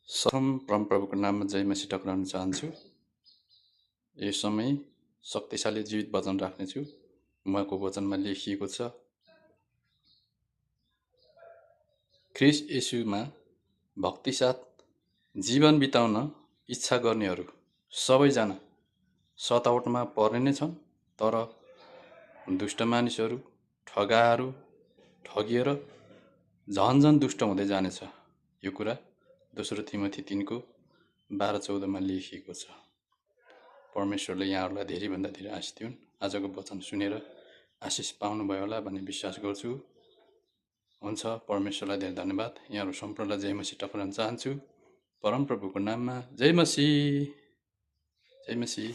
सर्वप्रथम परमप्रभुको नाममा जय मसी टक्राउन चाहन्छु। यो समय शक्तिशाली जीवित वचन राख्नेछु। उहाँको वचनमा लेखिएको छ, ख्रिस्ट येशूमा भक्तिसाथ जीवन बिताउन इच्छा गर्नेहरू सबैजना सतावटमा पर्ने नै छन्, तर दुष्ट मानिसहरू, ठगाहरू ठगिएर झन दुष्ट हुँदै जानेछ। यो कुरा दोस्रो तिमोथी 3 12-14 लेखिएको छ। परमेश्वरले यहाँहरूलाई धेरैभन्दा धेरै आशिष दिउन्। आजको वचन सुनेर आशिष पाउनुभयो होला भन्ने विश्वास गर्छु। हुन्छ, परमेश्वरलाई धेरै धन्यवाद। यहाँहरू सम्पूर्णलाई जय मसी टक्राउन चाहन्छु। परमप्रभुको नाममा जय मसी, जय मसी।